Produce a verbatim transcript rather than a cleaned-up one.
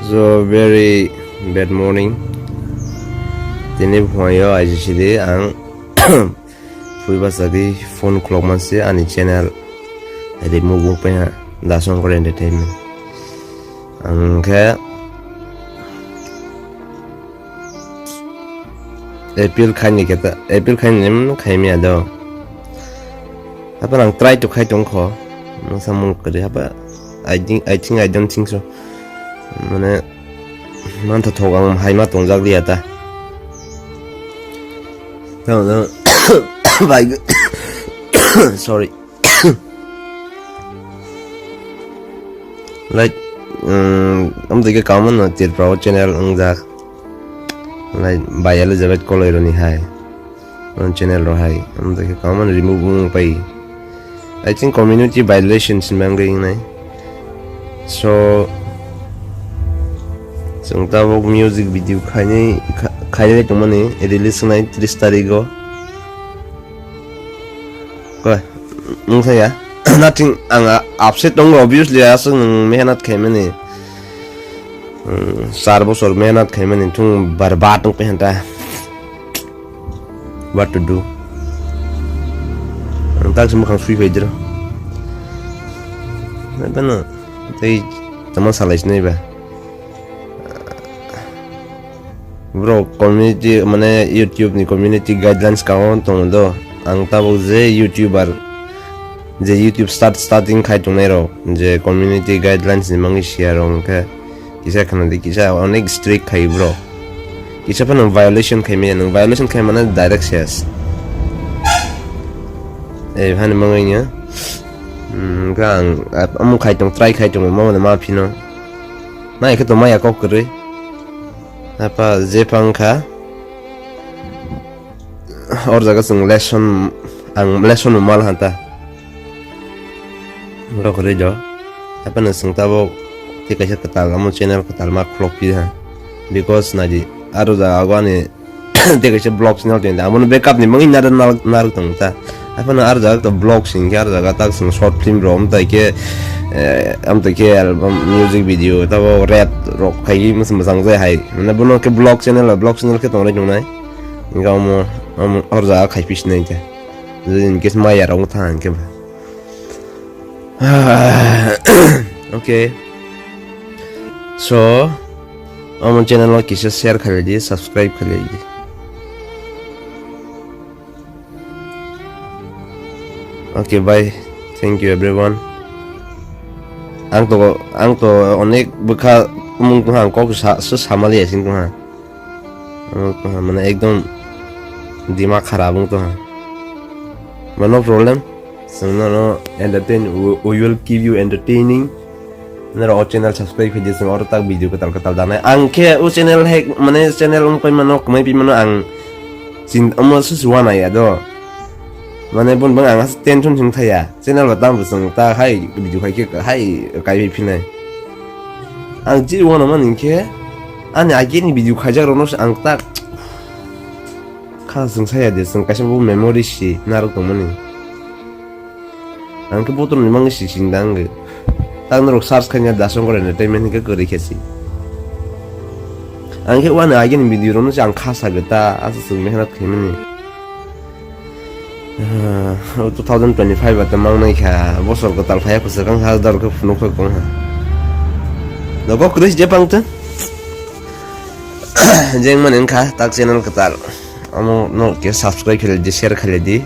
So very bad morning. Tini phuaio aisidi ang phui bachadi phone khulok mansi ani channel remove wngpai ha, Dasongkor Entertainment. Ang khe appeal khaini khe ta, appeal khaini nim khaimya do. Apa nang try to khai tong kho. Nang samung kari apa? I think, I think, I don't think so. Mane, man to thok ang hai ma tong jak liya ta. Tamo, tamo. Bai, sorry. Like, um, amtwi khe common no Tripura o channel wngjak. Like, by Elizabeth Koloi roni hai. On channel ro hai. Amtwi khe common remove wng pai. I think community violation sin bang ring nai. So, chwng tabuk music video khainai, kha-, khainai tongmani release wngnai tris tarigo. Koi, nung saya? Nothing, ang a-, upset tongo, obviously, aswk nwng mehnat khaimani. Hmm, char bosor mehnat khaimani, thung barbat wng pehenta. What to do? Ang tak se mukhang sui phai diro. Nai bano, tei tama salai sinai ba. Bro, community, mane, YouTube ni community guidelines kaon tongo do. Ang tabuk je YouTuber, je YouTube start, starting khai tongnai rok, je community guidelines ni mangwi siya rok, hwnkhe kisa khna di, kisa onek strict khai, bro. Kisa phano violation khai maya, nwng violation khai mane direct ses. Eh, hani mangwi nya. Hmm, hwnkhe ang, ah, omo khai tong, try khai tong, omo mane ma phino. Ma ekhe tong maya kok kwrwi. Apa je phang kha. Or jaga chwng lesson, ang lesson no mal hanta. Rok rwi do. Apa no chwng tabuk tei kaisa kwtal, omo channel kwtal ma khulok phi ha. Because naidi, aro jaga o ani tei kaisa vlog channel tong, amo no backup ni mangwi nar-, nar-, narwk tong ta. Haphano ar jaga to vlog sing khe, ar jaga tak sing short film rok, amtai khe, eh, amtai khe album, music video, tabo rap rok khai masa masa jai hai. Mane bono khe vlog channel, vlog channel khe tongnai tongnai. Hingke omo, omo ar jaga khai phi sinai khe. Jodi in case maya rok thang khe ba. Okay. So, omo channel o kisa share khalai di, subscribe khalai di. Okay, bye. Thank you, everyone. Ang to, ang to onek bwkha mung tongha, ang kok sa, sa, samali asing tongha. Ang tongha, mane ekdom dimag kharap wng tongha. But no problem. Chwng nono entertain, we, we will keep you entertaining. Nara o channel subscribe khaidi, chwng oro tak video kwtal kwtal danai. Ang khe o channel hack, mane channel wng pai mano, kwmai pai mano, ang chin-, omo susi wana ya do. Mane bun bang ang tension sing thaya. Channel ba tamo chwng ta hai video khai khe hai kai pai phinai. Ang ji wana man hing khe ani agini video khaijak rokno ang tak kha chwng saya de, chwng kaisa bo memory si narwk tongmani. Ang khe botorni mangwi si sing da wngwi. Tak norok search khaina Dasongkor Entertainment hinkhe kwrwi khe si. Ang khe wani agini video rokno se ang kha sagwi ta, aswk chwng mehnat khaimani. Ah, two thousand twenty-five ata mangnai kha, bosor kwtal phaiya kwchwk wng kha, dor khe phunuk phai kong ha. Nogo kwrwi je pang tong. Jeng mani wngkha tak channel kwtal. Omo no khe subscribe khailai di, share khailai di.